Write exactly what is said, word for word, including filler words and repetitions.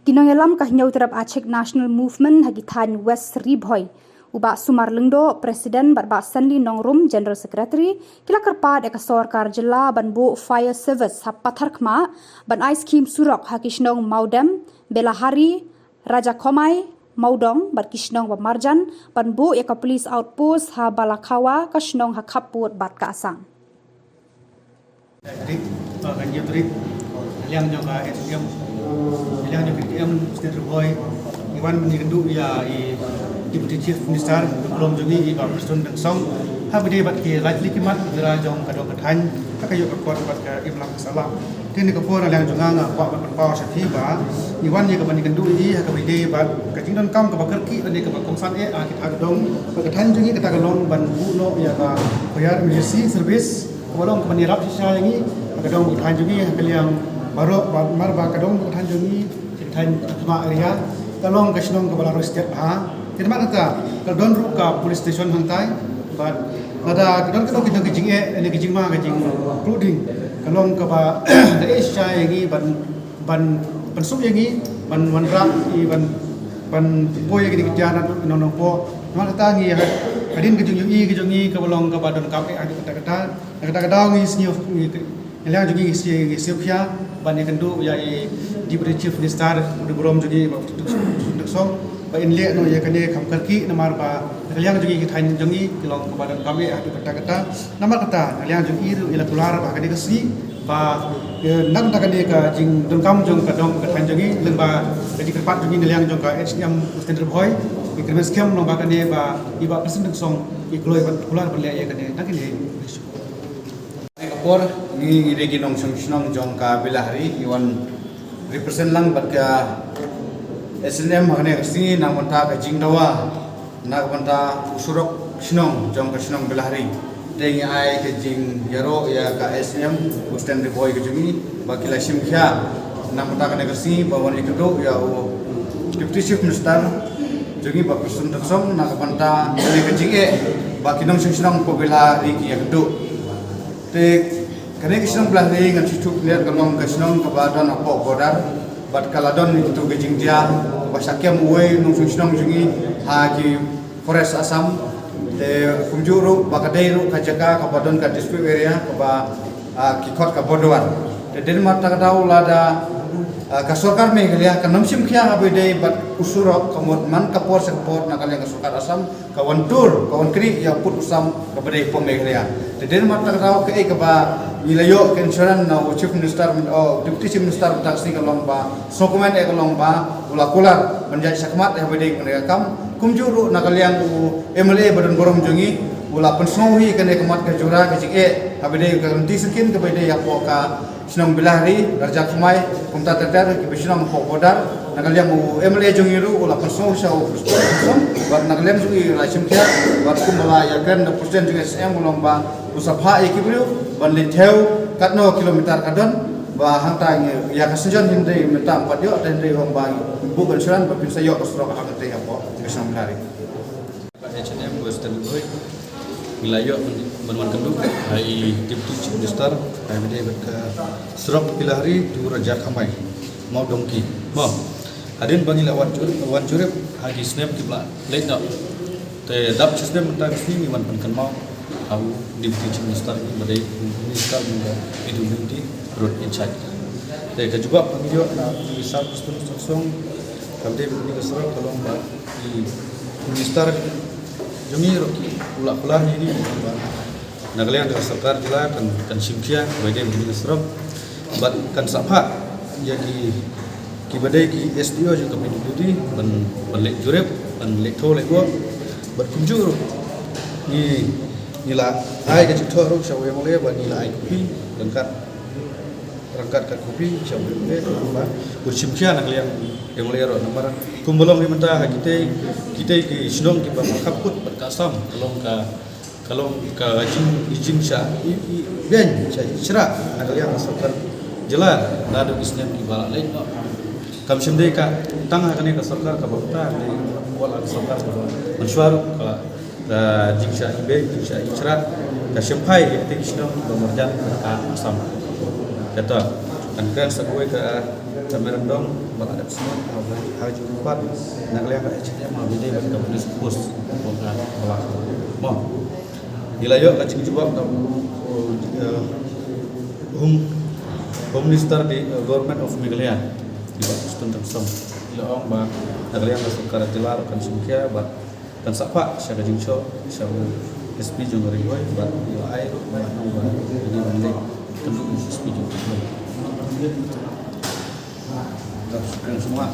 Ki nongïalam ka Hynñiewtrep Achik National Movement ha ki thaiñ West Ri Bhoi, u Bah Sumar Lyngdoh, President, bad Bah Senli Nongrum, General Secretary, ki la kyrpad ïa ka sorkar jylla ban buh fire service ha Patharkhmah, ban ai skhim surok ha ki shnong Mawdem, Belahari, Rajakhomai, Mawdong, bad ki shnong ba marjan, ban buh ïa ka police outpost ha Balakhawa, ka shnong ha khappud bad ka Assam. Tarik, ah, kan jia tarik, liang jong ka H M, liang jong ka H M, State Boy, iwan mani kendu ya i Deputy Chief Minister, Krom jong i, i Bah Prestone Tynsong, ha bide bad ki lait liki mat, jera jong ka dong ka thaiñ, ha ka ïoh ka kot bad ka imlang ka salam. Te ni ka por liang jong nga nga kwah ban pynpaw sha phi ba, iwan ïa ka mani kendu i, ha ka bide bad ka jingdonkam kaba kyrkieh, ne kaba kongsan eh, ha ki thaiñ dong, bad ka thaiñ jong i kata ka long ban buh noh ïa ka fire emergency service, kaba long kaba ïarap shisha ïa ngi, ka dong ka thaiñ jong ngi, ka liang baroh, ba, mar ba ka dong ka thaiñ jong ngi, ka thaiñ Thma area, ka long ka shnong kaba la roi stet ha. Te namar kata, ka don ruh ka police station hangtai, bad lada ka don ka dong ka dong ka jingeh, ne ka jingma ka jing, including, ka long kaba, da eh shisha ïa ngi ban, ban, ban suk ïa ngi, ban wanrah, i ban, ban poi ïa ki ding ki tiar na nong nong po. Namar kata ngi, hadien ka jingïohi ka jong ngi, kaba long kaba donkam eh, hadien kata kata. Kata ka daw ngi sngew, ngi, ngi liang jong ngi ngi sngew, ngi sngew khia ban ïakynduh ïa i Deputy Chief Minister u dei burom jong ngi Bah Prestone Tynsong ba in leh noh ïa kane kham kyrkieh namar ba ka liang jong ngi ki thaiñ jong ngi ki long kaba donkam eh haduh katta katta. Namar kata ka liang jong ngi ruh ngi la kular ba kane ka sngi ba, eh, na ka bynta kane ka jingdonkam jong ka dong ka thaiñ jong ngi lyngba ka jingkyrpad jong ngi na liang jong ka H M Western Ri Bhoi, ngi kyrmen skhem long ba kane ba i Bah Prestone Tynsong i kloi ban kular ban leh ïa kane na kane. Kane ka por, ngi, ngi dei ki nongshong shnong jong ka Belahari, ngi wan represent lang bad ka S N M ha kane ka sngi na ka bynta ka jingdawa na ka bynta u surok shnong jong ka shnong Belahari. Te ngi ai ka jingïaroh ïa ka S N M, u Stanley Boy ka jong ngi, ba ki la shim khia na ka bynta kane ka sngi, ba wan ïakynduh ïa u Deputy Chief Minister jong ngi Bah Prestone Tynsong na ka bynta kane ka jingeh ba ki nongshong shnong ka Belahari ki ïakynduh. Te kane ka shnong Belahari ngan shu ïathuh kane ka long ka shnong kaba don hapoh border bad ka la don ïa kito ka jingjia kaba shah kem uwei u nongshong shnong jong ngi ha ki forest Assam. Te kumjuh ruh ba ka dei ruh ka jaka kaba don ka dispute area kaba, ah, ki khot ka border. Te dei namar kata ka daw lada, ah, ka sorkar Meghalaya kan ym shim khia ha ba ïadei bad u surok ka mut man ka por sha ka por na ka liang ka sorkar Assam ka wan tur, ka wan knieh ïa u pud u sam kaba dei hapoh Meghalaya. Te dei namar kata ka daw kaei kaba ngi la ïoh ka assurance na u Chief Minister, oh, Deputy Chief Minister mynta ka sngi ka long ba, sngewkmen eh ka long ba u la kular ban ïaid shakhmat ha ba ïadei bad kane ka kam. Kumjuh ruh na ka liang u M L A ba don burom jong ngi u la pynsngew hi kane ka mat ka jura ka jingeh ha ba ïadei ka lynti syngkien kaba ïadei hapoh ka shnong Belahari, Raja Khmai, kumta ter ter kiba shnong hapoh border. Na ka liang u M L A jong ngi ruh u la pynsngew sha u Prestone Tynsong bad na ka liang jong ngi la shim khia bad kumba la ïakren na u President jong ngi S M u long ba u sa phah ïa ki briew ban leit thew katno kilometer ka don ba hangta ngi ïa ka synshar hynrei mynta ym pat ïoh te hynrei ong ba ngi buh ka assurance ba phin sa ïoh ka surok hangta hapoh ka shnong Belahari. Ka H and M Western Road ngi la ïoh ban wan kynduh ha i Deputy Chief Minister ha i ba dei bad ka surok Belahari to Raja Khmai, Mawdong ki. Mo, hadien ba ngi la wan jurip, wan jurip ha ki snem kiba la leit noh. Te dap shi snem mynta ka sngi ngi wan pynkynmaw ha u Deputy Chief Minister ngi ba dei u Minister mynta P W D road in charge. Te ka jubab ba ngi ïoh na u Minister Prestone Tynsong, ka dei ba ngi ka surok ka long ba i Minister jong ngi ruh ki u la kular ïa ngi ba na ka liang ka sorkar jylla kan, kan shim khia ba dei ba ngi ka surok bad kan sa phah ïa ki, kiba dei ki S D O jong ka P W D ban, ban leit jurip, ban leit thew leit buh bad kumjuh ruh ngi, ngi la ai ka jingthoh ruh sha u M L A ba ngi la ai kopi ryngkat ryngkat ka kopi sha u M L A ba u shim khia na ka liang M L A ruh namar kumba long hi mynta ha kitei, kitei ki shnong kiba khapkut bad ka Assam ka long ka, ka long ka jing, jingshah i, i, beiñ shah i shrah na ka liang ka sorkar jylla naduh ki snem kiba la leit noh. Kam shym dei ka tang ha kane ka sorkar kaba mynta, dei ka sorkar kaba mynshuwa ruh ka ka jingshah i beiñ, jingshah i shrah, ka shim phai ïa kitei ki shnong ba marjan ka Assam. Kata kan kren sa kawei ka, Sa Mairandong ba la dep sumar ha ka jingpynpaw na ka liang ka H A M ha Bede bad ka police post. Mo, ngi la ïoh ka jingjubab na Home Minister the Government of Meghalaya, i Bah Prestone Tynsong. I la ong ba na ka liang ka sorkar jylla ruh kan shimkhia bad kan sah phah sha ka jingshoh sha u S P jong ka Ri Bhoi bad u ai ruh ba nong ba uni ban leh kynduh u S P jong ka Ri Bhoi. Kan semua.